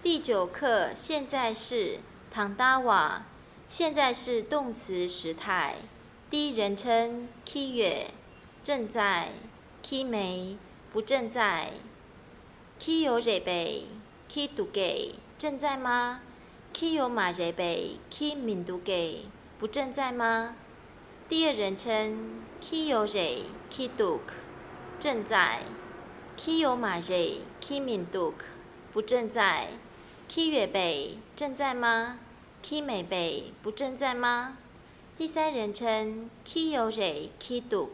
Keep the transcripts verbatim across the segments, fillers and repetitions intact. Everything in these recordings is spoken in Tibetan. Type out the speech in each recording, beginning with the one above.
第九课，现在式，ད་ལྟ་བ། 现在式动词时态。第一人称，འཁྱེར་ཡོད། 正在། འཁྱེར་མེད། 不正在། འཁྱེར་ཡོད་རེད་པས། འཁྱེར་འདུག་གས། 正在吗། འཁྱེར་ཡོད་མ་རེད་པས། འཁྱེར་མི་འདུག་གས། 不正在吗。 第二人称，འཁྱེར་ཡོད་རེད། འཁྱེར་འདུག། 正在། འཁྱེར་ཡོད་མ་རེད། འཁྱེར་མི་འདུག། 不正在། འཁྱེར་ཡོད་པས། 正在吗། འཁྱེར་མེད་པས། 不正在吗། 第三人称，འཁྱེར་ཡོད་རེད། འཁྱེར་འདུག།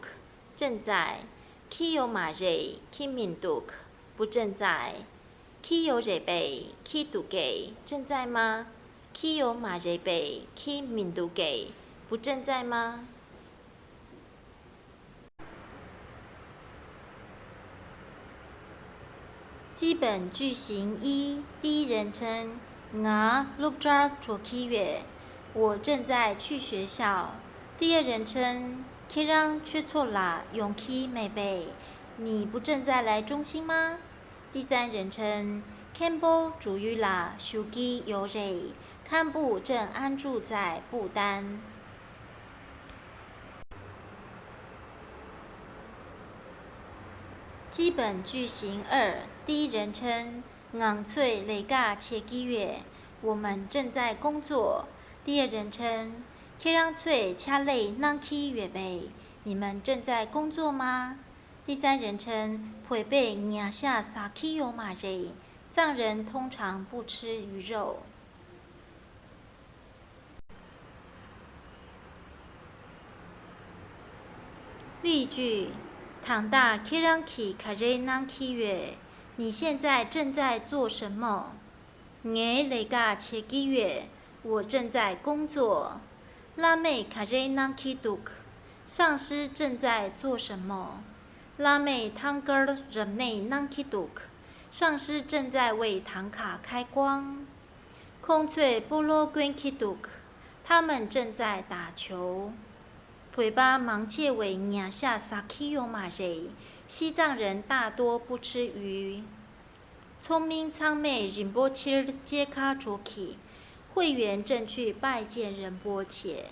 正在། འཁྱེར་ཡོད་མ་རེད། འཁྱེར་མི་འདུག། 不正在། འཁྱེར་ཡོད་རེད་པས། འཁྱེར་འདུག་གས། 正在吗། འཁྱེར་ཡོད་མ་རེད་པས། འཁྱེར་མི་འདུག་གས། 不正在吗། 基本句型一，第一人称，ང་སློབ་གྲྭར་འགྲོ་གི་ཡོད། 我正在去学校。第二人称，ཁྱེད་རང་ཆོས་ཚོགས་ལ་ཡོང་གི་མེད་པས། 你不正在来中心吗？ 第三人称，མཁན་པོ་འགྲོ་ཡུལ་ལ་བཞུགས་ཀྱི་ཡོད་རེད། 看部正安住在不丹。 基本句型二，第一人称，ང་ཚོས་ལས་ཀ་བྱེད་ཀྱི་ཡོད། 我们正在工作。第二人称，ཁྱེད་རང་ཚོས་ཕྱག་ལས་གནང་གི་ཡོད་པས། 你们正在工作吗？ 第三人称，བོད་པས་ཉ་ཤ་ཟ་གི་ཡོད་མ་རེད། 藏人通常不吃鱼肉。 例句，ད་ལྟ་ཁྱེད་རང་གིས་ག་རེ་གནང་གི་ཡོད། 你现在正在做什么？ ངས་ལས་ཀ་བྱེད་ཀྱི་ཡོད། 我正在工作。 བླ་མས་ག་རེ་གནང་གི་འདུག། 上司正在做什么？ བླ་མས་ཐང་དཀར་རབ་གནས་གནང་གི་འདུག། 上司正在为唐卡开光。 ཁོང་ཚོས་སྤོ་ལོ་སྐོན་གྱི་འདུག། 他们正在打球。 བོད་པ་མང་ཆེ་བས་ཉ་ཤ་ཟ་གི་ཡོད་མ་རེད། 西藏人大多不吃鱼。 ཚོགས་མི་ཚང་མས་རིན་པོ་ཆེར་མཇལ་ཁ་འགྲོ་གི། 会员正去拜见仁波切。